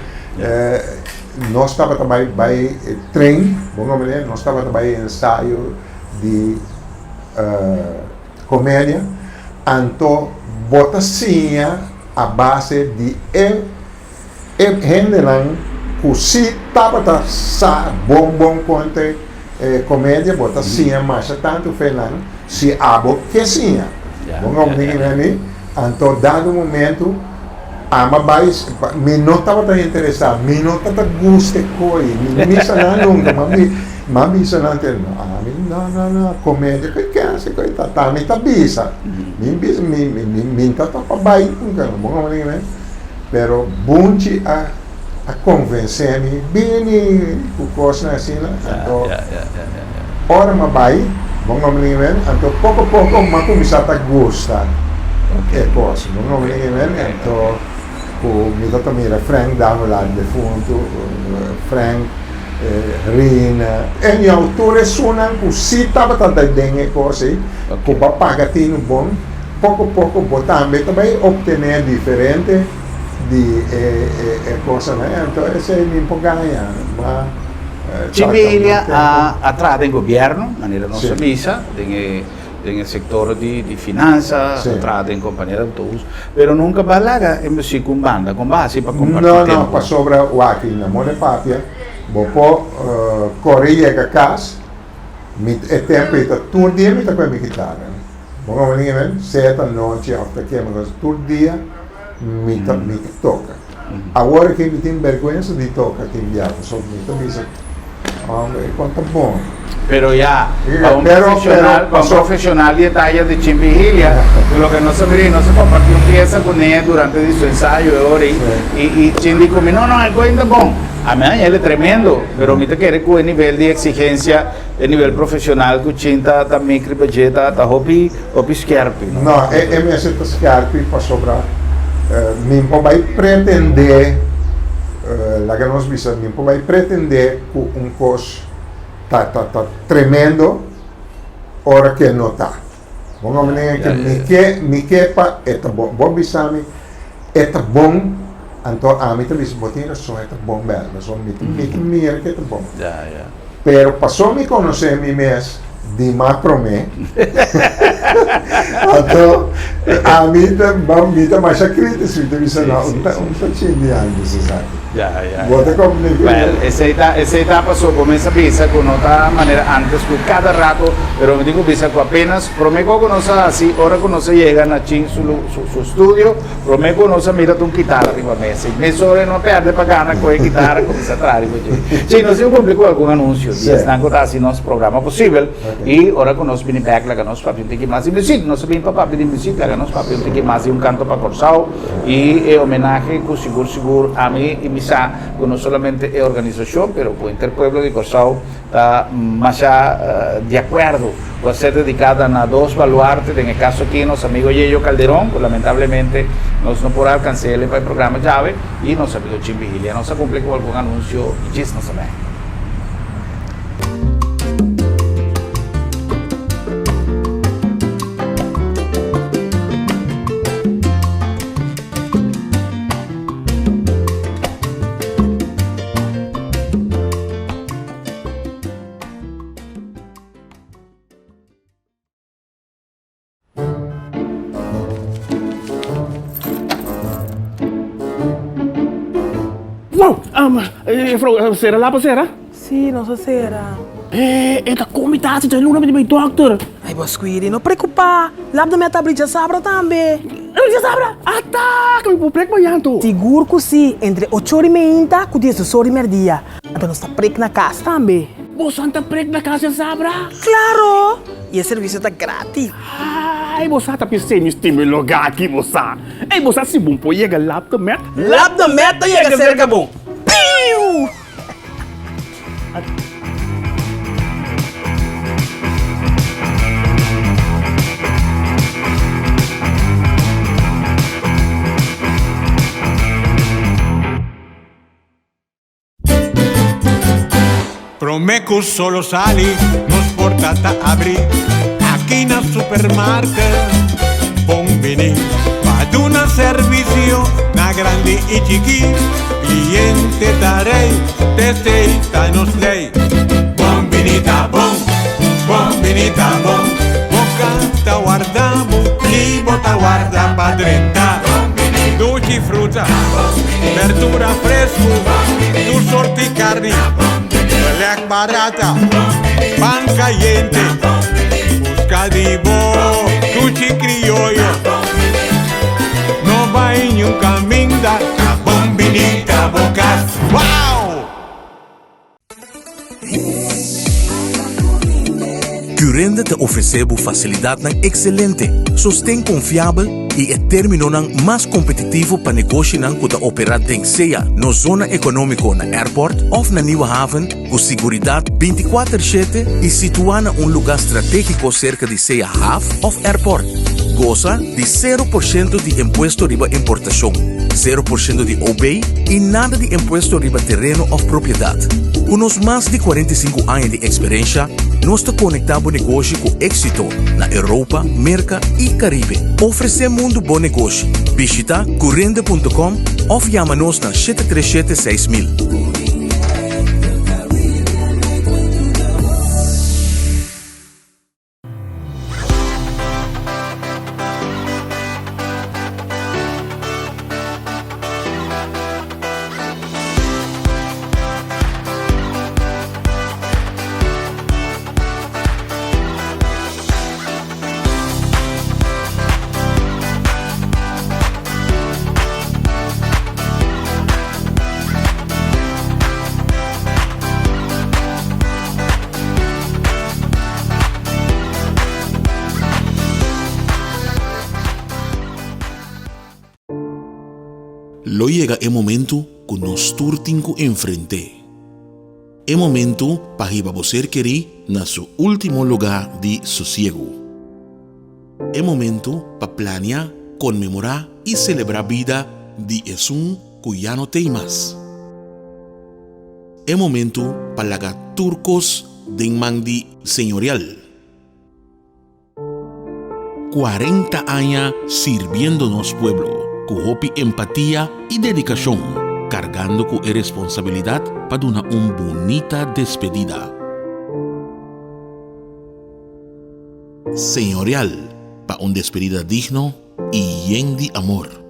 nos tabata bai bai train, bo manera nos tabata bai ensayo di komedia, anto. Bo ta siña a base di e e hendenan ku si tabata sa bon bon kon te komedia, bo ta siña masha tantu fe nan si abo ke siña. Bo ngomni ki mi? Anto dado momento ama bai, mi no tabata interesá, mi no tabata gusta e koi, mi no misa nan nunka, m'a bisa nan te, no, ami no, no, no, komedia koi kense koi ta, ta mi ta bisa, mi bisa, mi, mi, mi ta ta pa bai nunka, bo ngomni ki mi? Pero Bunchi a a konvensé mi bini ku kosnan asina, anto ora m'a bai, bo ngomni ki mi? Anto poko poko m'a kuminsá ta gusta e kos, bo ngomni ki mi? Anto ku mi ta ta mira Frank Damelaar defuntu, Frank, Rina, anyhow tur esunnan ku si tabata den e kos ei, ku bo a paga tinu bon. Poko poko bo tambe ta bai obtené diferente di e kosanan, anto esei mi por gaña, ma Chi Milia a traha den gobièrnu, manera nos a bisa, den e den e sektor di di finansa, a traha den kompania di autobus, pero nunka bo a laga e musik un banda, kon bo a hasi pa kompartí No, no, tempu? pasobra wak na moda papia, bo por kore yega kas, mi e tempu ei ta tur dia mi ta kohe mi kitara. Bo no wini men, sea ta nochi of ta kema cos, tur dia mi ta mi ta toca. Awor aki mi tin berguensa di toca tin bia, pasobra mi ta bisa, hombre, e con ta bon. Pero ya, pa un profesional, pa un profesional di e taya di Chin Vigilia, cu loke nos a mira, nos a comparti un pieza cu ne durante di su ensayo e ora ei, y y Chin di cu mi, no, no, e coin ta bon. A mi a haña el tremendo, pero mi ta kere cu e nivel di exigencia. E nivel profesional ku Chin ta ta make riba dje ta ta hopi hopi skerpi no. No, e e mester ta skerpi pasobra mi por bai pretende laga nos bisa mi por bai pretende ku un kos ta ta ta tremendo ora ke no ta. Bo no manera ke mi ke mi ke pa e ta bon. Bo bisa mi e ta bon anto ami ta bisa bo tin rason e ta bon bèl pasobra mi ta mi ta mira ke ta bon. Pero paso mi konosé mi mes di mas promé anto ami ta mi ta masha krítico mi ta bisa no un ta un ta chin di antes esaki. Bo ta komprendé ku Well, esei ta esei ta paso bo mes a bisa ku no ta manera antes ku kada rato, pero mi tin ku bisa ku apenas promé ku nos a hasi ora ku nos a yega na Chin su su su studio, promé ku nos a mira ta un kitara riba mesa i mesora e no a pèrdè pa gana ku e kitara kuminsá traha riba dje. Chin, nos tin ku kumpli ku algun anunsio di esnan ku ta hasi nos programa posibel i ora ku nos bini bèk laga nos papia un tiki mas di muzik. Nos a bini pa papia di muzik, laga nos papia un tiki mas di un kanto pa Kòrsou. I e homenahe ku sigur sigur ami i mi sa ku no solamente e organisashon pero ku henter pueblo di Kòrsou ta masha di akuerdo ku a ser dedikada na dos baluarte, den e kaso aki nos amigo Yeyo Calderon ku lamentablemente nos no por a alkans'é pa e programa djawe i nos amigo Jim Vigilia. Nos a kumpli ku algun anunsio i djis nos a bèk. Wow! Juffrouw, sera lapa sera? Sí, nos a sera. E ta kon mi ta hasi djaluna mi ta bai dòkter. Ai bo Squiri, no preokupá. Lap de mi a ta abri djasabra tambe. Abri djasabra? Ata! Ke mi por prek mañan anto? Sigur ku sí, entre ocho ora i meinta ku diesdos ora i mèrdia. Anto nos ta prek na kas tambe. Boso ta prek na kas djasabra? Klaro! I e servisio ta gratis. Ai bo sa ta pis'é mi stima e lugá aki bo sa. Ei bo sa si bon por yega Lap de Met? Lap de Met ta yega serka bo. Piu! Prome cu solo sali, nos porta ta abri aki na supermarket. Bon bini pa duna servicio na grandi y chiki. Cliente ta rey, t'esey ta nos ley. Bon bini ta bon, bon bini ta bon. Bo canta warda bo. bo ta warda pa drenta. Dushi fruta, berdura fresku, tur sorti karni, belek barata, pan kayente, buska di bo dushi krioyo. No bai niun kaminda, ta bon bini ta bo kas. Wow! Curinde ta ofresé bo fasilidatnan ekselente, sosten konfiabel i e términonan mas kompetitivo pa negoshinan ku ta operá den sea nos zona ekonómiko na Airport òf na Nieuwe Haven ku siguridat bintikuater shete i situá na un lugá stratégiko serka di sea haf òf airport. Gosa di sero por shento di impuesto riba importashon, sero por shento di OB i nada di impuesto riba tereno òf propiedat. Ku nos mas di 45 aña di eksperensha, nos ta konektá bo negoshi ku éksito na Europa, Merka i Karibe. Ofresé mundu bo negoshi. Bishitá curende.com òf yama nos na 737 6000. Lo yega e momentu ku nos tur tin ku enfrent'é. E momentu pa hiba bo ser kerí na su último lugá di sosiegu. E momentu pa plania, konmemorá i selebrá bida di esun ku ya no t'ei mas. E momentu pa laga tur kos den man di Señorial. 40 aña sirbiendo nos pueblo ku hopi empatia i dedikashon, kargando ku e responsabilidat pa duna un bunita despedida. Señorial pa un despedida digno i yen di amor.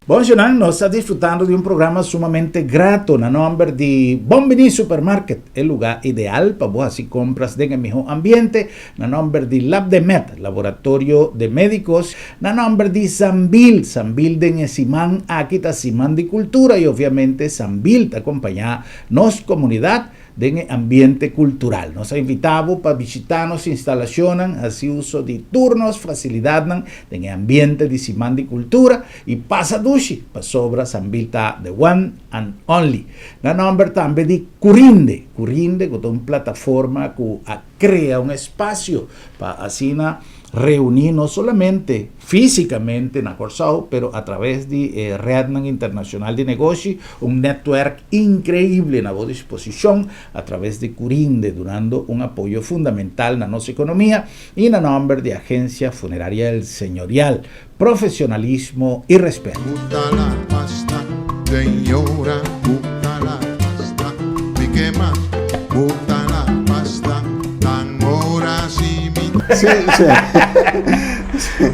Bon Jonan, nos ta disfrutando di un programa sumamente grato na nomber di Bon Bini Supermarket, e lugar ideal pa bo haci compras den e miho ambiente, Na nomber di Labdemed, Laboratorio de Medicos, na nomber di Sambil, Sambil den e siman aki ta siman di cultura y obviamente Sambil ta acompaña nos comunidad den e ambiente cultural. Nos a invita bo pa bishita nos instalacionnan, haci uso di tur nos facilidadnan den e ambiente di siman di cultura y pasa dushi pasobra Sambil ta the one and only. Na nomber tambe di Curinde, Curinde cu ta un plataforma cu a Crea un espacio pa asina reuni no solamente fisicamente na Corsou, pero a traves di e rednan internacional di negoshi, un netwerk increible na bo disposicion a traves di Curinde, dunando un apoyo fundamental na nos economia y na nomber di Agencia Funeraria El Señorial, profesionalismo y respeto. Gusta la pasta, señora, gusta la pasta, mi ke mas, gusta la pasta, tan ora si mi. Sí, sí.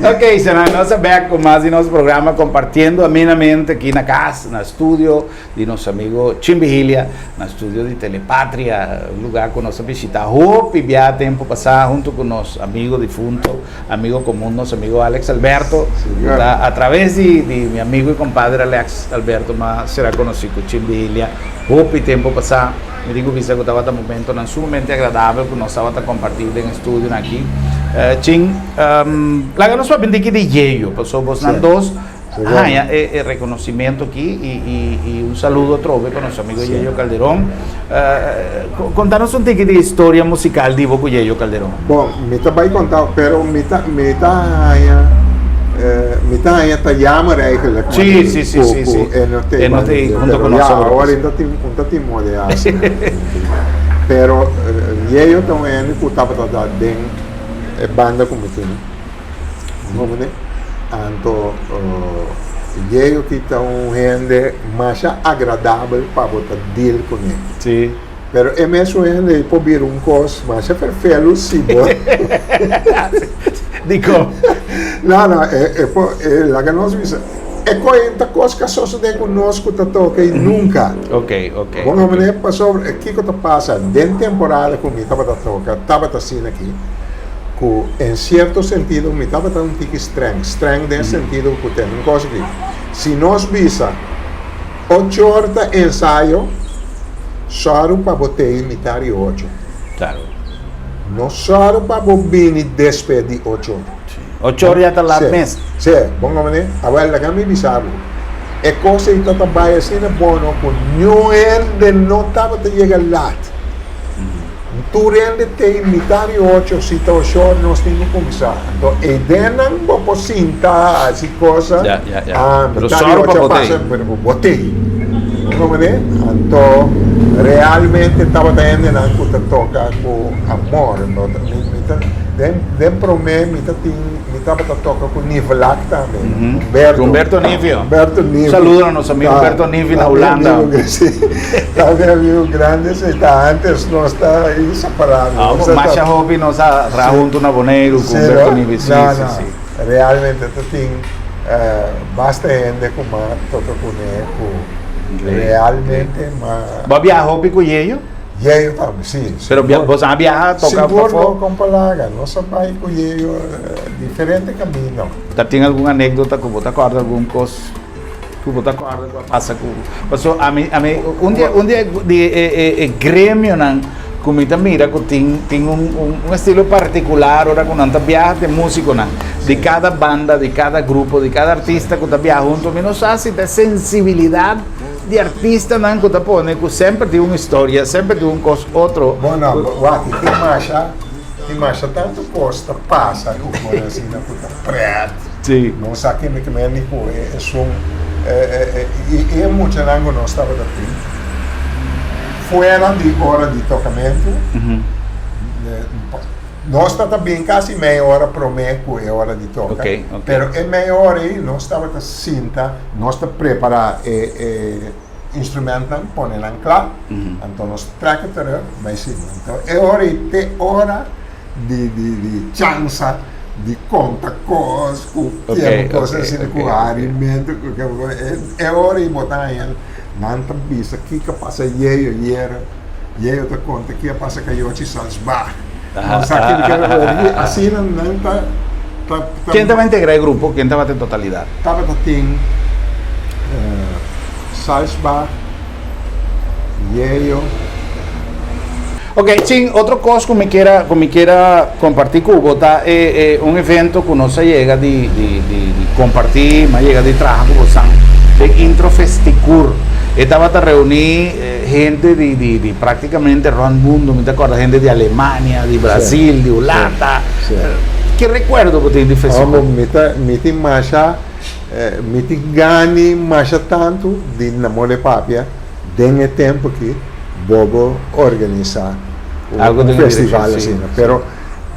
Ok, Sena, nos a bek ku mas di nos programa compartiendo amenamente aki na kas, na studio di nos amigo Chin Vigilia, na studio di Telepatria, un lugar ku nos a bishita hopi bia tempo pasá hunto ku nos amigo difunto, amigo komun, nos amigo Alex Alberto, ku ta a traves di di mi amigo i kompadre Alex Alberto m'a sera konosí ku Chin Vigilia hopi tempo pasá. Mi tin ku bisa ku tabata momentonan sumamente agradabel ku nos tabata kompartí den e studionan aki. Chin, laga nos papia un tiki di Yeyo, pasobra bosnan dos haña e reconocimiento aki y un saludo atrobe pa nos amigo Yeyo Calderón. Contanos un tiki di historia musical di bo cu Yeyo Calderón. Bon, mi ta bay conta, pero mi ta mi ta haña mi ta haña ta jammer eigenlijk. Sí, sí, sí, sí, sí. Cu e no te E no te junto cu nos awor. Ya, awor ta tin un ta tin mode asina. Pero Yeyo ta un hende cu tabata den e banda cu mi tin. Comprende? Anto Yeyo ki ta un hende masha agradabel pa bo ta deal kuné. Sí. Pero e mesun hende ei por bira un kos masha ferfelu si bo. Dikon? No, no, e por, e laga nos bisa, e koe ta kos ku a sosodé ku nos ku ta toka ei nunka. Ok, ok. Bo comprende? Pasobra kiko ta pasa, den temporada ku mi tabata toka, tabata asina aki, ku en sierto sentido mi tabata un tiki streng, streng den sentido ku tene un kos aki, si nos bisa ocho or ta ensayo, sòru pa bo tei mitar di ocho. Klaro. No sòru pa bo bini despues di ocho or. Ocho or ya ta lat mes. Sí, bon komprende? Awel laga mi bisa bo, e kos ei ta ta bai asina bono ku niun hende no tabata yega lat. Tur hende tei mitad di ocho, si ta ocho nos tin ku kuminsá. Anto eidennan bo por sinta hasi cosa. Ya, ya, ya. Ah, Pero mitad di sòru pa ocho a bo tei. pasa, pero bo tei. Bo komprende? Anto realmente tabata hendenan ku ta toka ku amor. No ta, mi, mi ta, den, den promé mi ta tin, mi tabata toka ku Nivelak tambe. Humberto. Humberto Nivio. Humberto Nivio. Saludo na nos amigo Ta, Humberto Nivio na ta mi Hulanda. amigo, sí. Ta mi amigo grande, sí, ta antes nos ta ahí separado. Ah, Nos ta- masha hopi nos a traha Sí. hunto na Boneiru ku Sí, Humberto no? Nivio. Sí, No, sí, no. sí. Realmente ta tin eh, basta hende ku m'a toka kuné ku realmente m'a Bo a biaha hopi ku Yeyo? Yeyo tambe, sí. Pero bia, bo sa biaha toka Sigur pafó? no kon palaga, nos a bai ku Yeyo eh, diferente camino. Ta tin algun anékdota ku bo ta kòrda algun kos ku bo ta kòrda ku a pasa ku paso ami ami un di un di di e e e gremionan ku mi ta mira ku tin tin un un un estilo partikular ora ku nan ta biaha te músikonan di kada banda di kada grupo di kada artista ku ta biaha huntu mi no sa si ta e sensibilidat di artistanan ku ta pone ku semper tin un historia semper tin un kos otro. Bo no wak tin masha tin masha tantu kos ta pasa ku por asina ku ta pret. Sí. No sa kende ke men di ku e esun i e muchanan ku nos tabata tin fuera di ora di tokamentu nos tabata bin kasi mei ora promé ku e ora di toka pero e mei ora ei nos tabata sinta nos ta prepará e instrumentnan pone nan kla anto nos trek e terug bai sigui anto e ora ei te ora di di di chansa di konta kos ku Ok, kos ok, asina ku ok, ok. harimentu ku ke e e ora ei bo ta haña nan ta bisa kiko a pasa yeyo yera yeyo ta konta ki a pasa ku Yochi Salsbach nan sa kiko ke asina nan ta ta ta Ken tabata integra e grupo? Ken tabata en totalidat? Tabata tin Salsbach Yeyo. Ok, chin, otro kos ku mi kier a, ku mi kier a kompartí ku bo ta e, e un evento ku nos a yega di, di, di, di kompartí, mi a yega di traha ku bosan den Intro Festikur. E tabata reuní hende di, di, di práktikamente rònt mundu, mi ta kòrda hende di Alemania, di Brasil, di Hulanda. Ki rekuerdo bo tin di Festikur? Homber, mi ta, mi tin masha. Mi tin gani masha tantu di namor e papia den e tempu ki bobo organisa un festival asina. Pero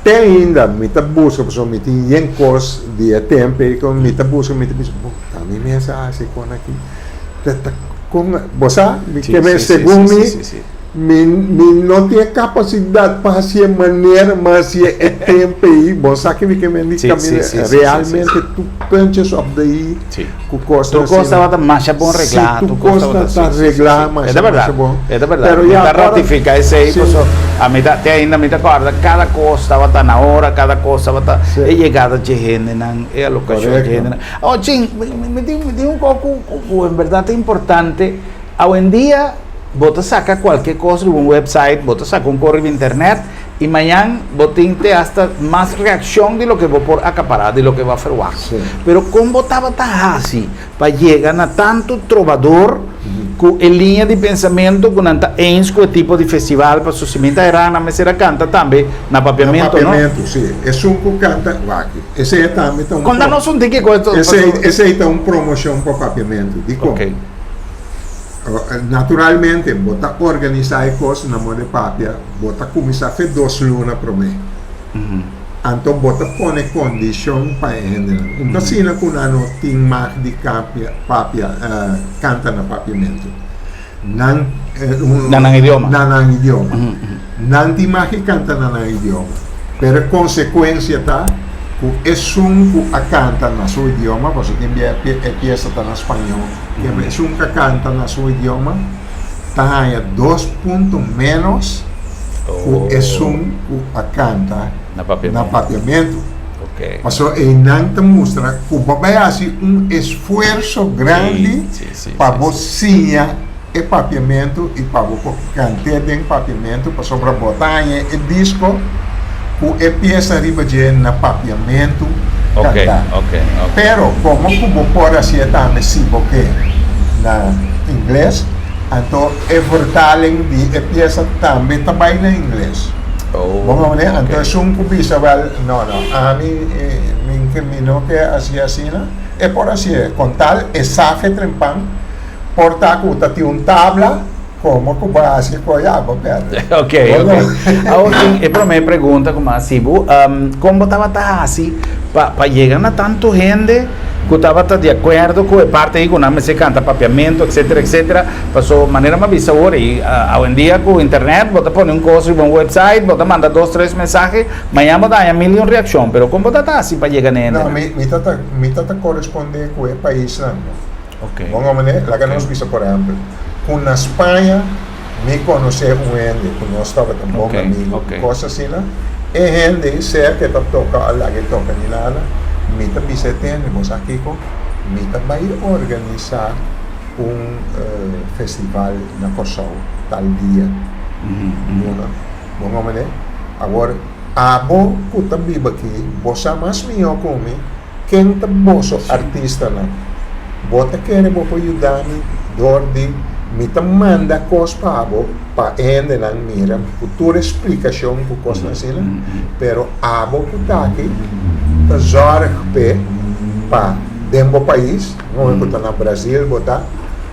te ainda mi ta buska pasobra mi tin yen kos di e tempu ei ku mi ta buska mi ta bisa bo ta mi mes a hasi kon aki ta kon bo sa mi ke men segun mi Mi mi no tin e kapasidat pa hasi e manera mi hasi e tempu ei. Bo sa ke mi ke men di kaminda realmente tur puntjes op de i ku kosnan Tur kos tabata masha bon reglá. Si tur kos ta reglá masha masha bon. E ta bèrdat. Mi ta ratifiká esei pasobra ami ta te ainda mi ta kòrda kada kos tabata na ora, kada kos tabata e yegada dje hendenan, e alokashon dje hendenan. Awor chin, mi tin mi tin un kos ku ku en bèrdat ta importante awendia. Bo ta saka kualke kos riba un website, bo ta saka un kos riba internet i mañan bo tin te asta mas reakshon di loke bo por akapará, di loke bo a ferwagt. Pero kon bo tabata hasi pa yega na tantu trobador ku e liña di pensamentu ku nan ta eens ku e tipo di festival? Pasobra si mi ta erá nan mester a kanta tambe na papiamentu, no? Na papiamentu, si. Esun ku kanta, wak, esei tambe ta un. Konta nos un tiki ku esto. Esei ta un promoshon pa papiamentu. Dikon? Naturalmente, bo ta organisá e kos na moda di papia, bo ta kuminsá fe dos luna promé. Anto bo ta pone kondishon pa e hendenan. Un ta asina ku nan no tin mag di kapia, papia, kanta na papiamentu. Nan, Na nan idioma. Na nan idioma. Nan tin mag di kanta na nan idioma. Pero e konsekuensia ta ku esun ku a kanta na su idioma, pasobra tin bia e piesa ta na spañó, esun ku a kanta na su idioma ta haña dos punto ménos ku esun ku a kanta Na na papiamentu. Pasobra einan ta mustra ku bo bai hasi un esfuerso grandi pa bo siña e papiamentu i pa bo por kant'é den papiamentu pasobra bo ta haña e disko ku e piesa riba dje na papiamentu kantá. Pero komo ku bo por hasié tambe si bo ke na ingles, anto e vertaling di e piesa tambe ta bai na ingles. Bo comprende? Anto esun ku bisa wèl, no no, ami mi no ke hasié asina. E por hasié, con tal e safe trempan por ta cu ta tin un tabla como cu bo a haci cu ya bo perde. Ok, ok. Awor tin e prome pregunta cu mi a haci bo, con bo tabata haci pa pa yega na tanto hende cu tabata di acuerdo cu e parti ayi cu nan mester canta papiamento etcetera etcetera, paso manera mi a bisa awor ayi awendia cu internet bo ta pone un cos riba un website bo ta manda dos tres mensahe Mañan bo ta haña mil i un reakshon, pero kon bo ta ta hasi pa yega na e No, hendenan? mi, mi ta ta, mi ta ta korespondé ku e paisnan. Ok. Bon hombre, laga nos bisa por ehèmpel, ku na Spaña mi konosé un hende ku nos tabata bon Ok, amigu, ok. kos asina, e hende sea ku e ta toka o laga e toka ni nada, mi ta bisa e tende, bo sa kiko? Mi ta bai organisá un festival na Kòrsou tal dia, luna. Bon homene, awor abo ku ta biba aki, bo sa mas mihó ku mi ken ta boso artistanan. Bo ta kere bo por yuda mi dor di mi ta manda kos pa abo pa e hendenan mira ku tur e splikashon ku kosnan asina, pero abo ku ta aki ta zòrg p'e pa den bo pais, un ku ta na Brazil bo ta.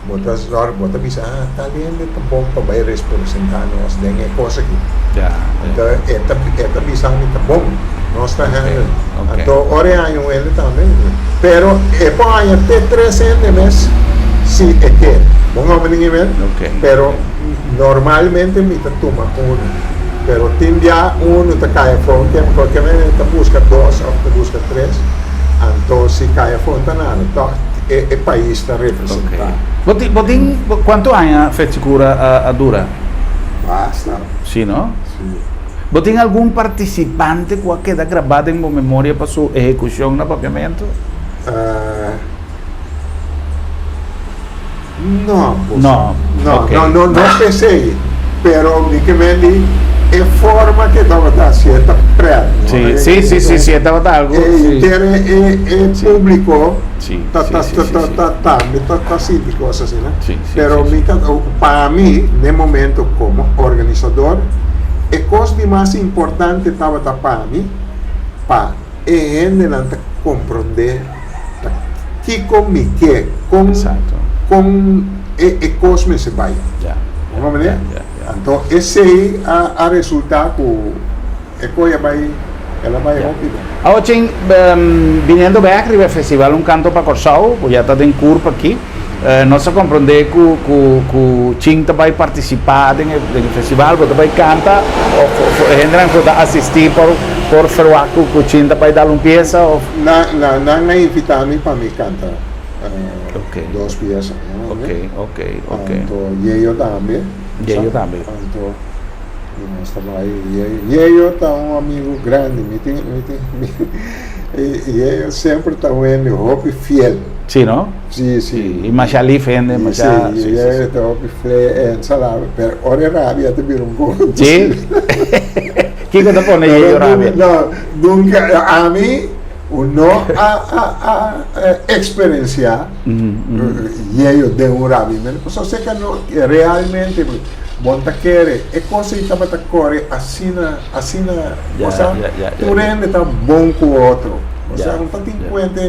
Bo ta zòrg, bo ta bisa, ah, tal hende ta bon pa bai representá nos den e kos aki. Anto e ta, e ta bisa mi ta bon, nos ta handle. Anto ora e haña un hende tambe, pero e por haña te tres hende mes si e ke. Bon homber di nivel, pero normalmente mi ta tuma unu. Pero tin bia unu ta kai afó, cualkier manera e ta buska dos òf ta buska tres. Anto si kai afó ta nada, tòg e e pais ta representá. Bo tin, bo tin kuantu aña Fetsikura a a dura? Basta. Sí, no? Sí. Bo tin algun partisipante ku a keda grabá den bo memoria pa su ehekushon na papiamentu? No, bo No, No, ok. no, no, no p'esei, pero mi ke men di e forma ke tabata hasié ta pret, no? Sí, sí, sí, sí, sí, e tabata algu, E sí. inter e e Sí. públiko Sí, ta sí, ta sí, ta sí, ta sí. ta tambe ta ta sinti kos asina. Sí, sí, Pero sí, mi sí. ta pa mi n'e momento komo organisador e kos di mas importante tabata pa mi pa e hendenan ta komprondé ta kiko mi ke, kon kon e e kos mester bai. Bo comprende? Anto esei a a resulta ku e koi a bai el a bai hopi bon. Awo Chin, biniendo bek riba e festival Un Kanto pa Kòrsou, ku ya ta den kurp aki, nos a komprondé ku ku ku Chin ta bai partisipá den e den e festival, bo ta bai kanta òf òf e hendenan ku ta asistí por por ferwagt ku ku Chin ta bai dal un piesa òf? Na na nan a invitá mi pa mi kanta dos piesa. Ok, ok, ok. Anto Yeyo tambe. Yeyo tambe. Anto nos ta bai Yeyo. Yeyo ta un amigu grandi. Mi tin mi tin Yeyo semper ta un hende hopi fiel. Sí, no? Sí, sí. I masha lif hende, masha. Sí, Yeyo ta hopi fiel en salado. Pero ora e rabia ta bira un poco. Sí? Kiko ta pone Yeyo rabia? No, nunca, ami no a a a experiencia Yeyo den un rabia. Pasobra seka no realmente bo ta kere e cosa ei tabata kore asina asina, osea tur hende ta bon ku otro, osea no ta tin kuenta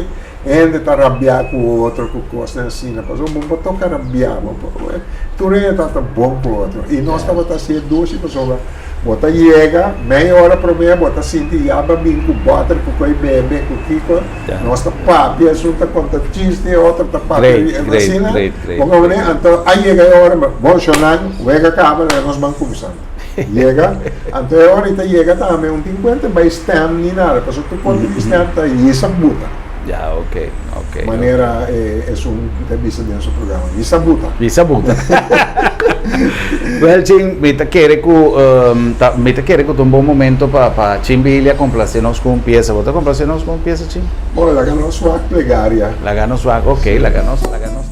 hende ta rabia ku otro ku kosnan asina pasobra bo por toka rabia bo por tur hende tabata bon ku otro i nos tabata hasié dushi pasobra. Bo ta yega mei ora promé bo ta sinti ya ba bin ku bòter ku koi bebe ku kiko. Nos ta papia esun ta konta chiste e otro ta papia asina. Bo comprende? Anto a yega e ora bon shonnan wega kaba laga nos ban kumsa. Yega anto e ora i ta yega tambe un tin kuenta bai stem ni nada pasobra tur konta di stem ta yisa buta. Manera esun ta bisa den su programa yisa buta. Yisa buta. Wel Chin mi ta kere ku mi ta kere ku ta un bon momento pa pa Chin Bilia komplase nos ku un piesa. Bo ta komplase nos ku un piesa Chin? Bon laga nos wak plegaria. Laga nos wak ok laga nos laga nos.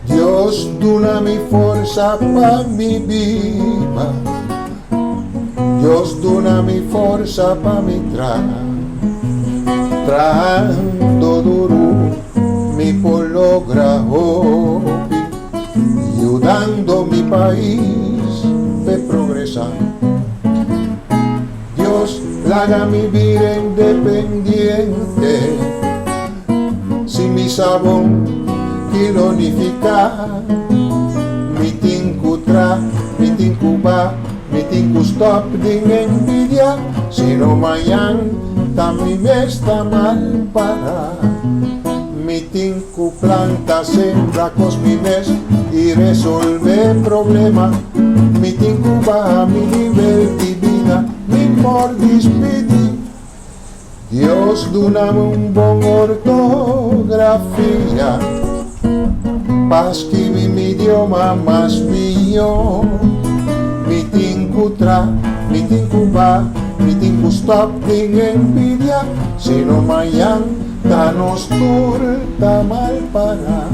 Dios duna mi forsa pa mi biba Dios duna mi forsa pa mi traha Trahando duru mi por logra hopi Yudando mi pais p'e progresa. Dios laga mi bira independiente Si mi sa bon ki lo nifiká Mi tin ku tra, mi tin ku ba, mi tin ku stòp di envidia Sino mañan ta mi mes ta mal pará Mi tin ku planta, sembra kos mi mes i resolvé problema. Mi tin ku baha mi nivel di bida, mi por dispidí. Dios dunami un bon ortografia pa skibi mi idioma mas mihó. Mi tin ku tra, mi tin ku ba, mi tin ku stòp di envidia, sino mañan Ta nos tur ta mal pará.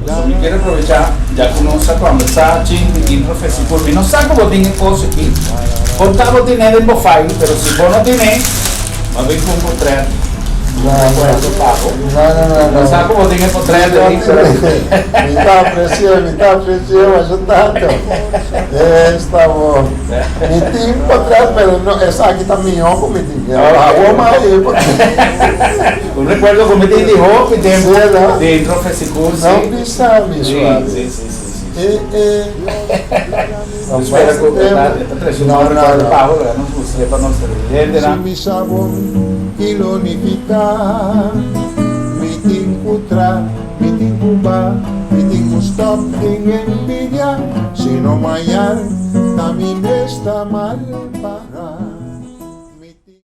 So mi kier aprovecha ya cu nos a combersa chin di intro festival. Mi no sa cu bo tin e cos aki. Por ta bo tine den bo file, pero si bo no tine, bo a bin cu un potret. No, no. Pa bo. No, no, no, no. No sa cu bo tin e potret ei, pero. Mi ta aprecia, mi ta aprecia masha tanto. Esta bo. Mi tin potret, pero no, esaki ta mihó ku mi tin. Abo mas e potret. Un rekuerdo ku mi tin di hopi tempu di intro Fesicur, si. No bisa mi suave. Si, si, si, si. E, e. No spera ku e ta trese un bon rekuerdo pa bo, nos mustr'é pa nos televidentenan. Si mi sa bon ki lo nifiká, mi tin ku tra. Mi tin ku ba, mi tin ku stop den envidia, sino mañan ta mi mes ta mal pará.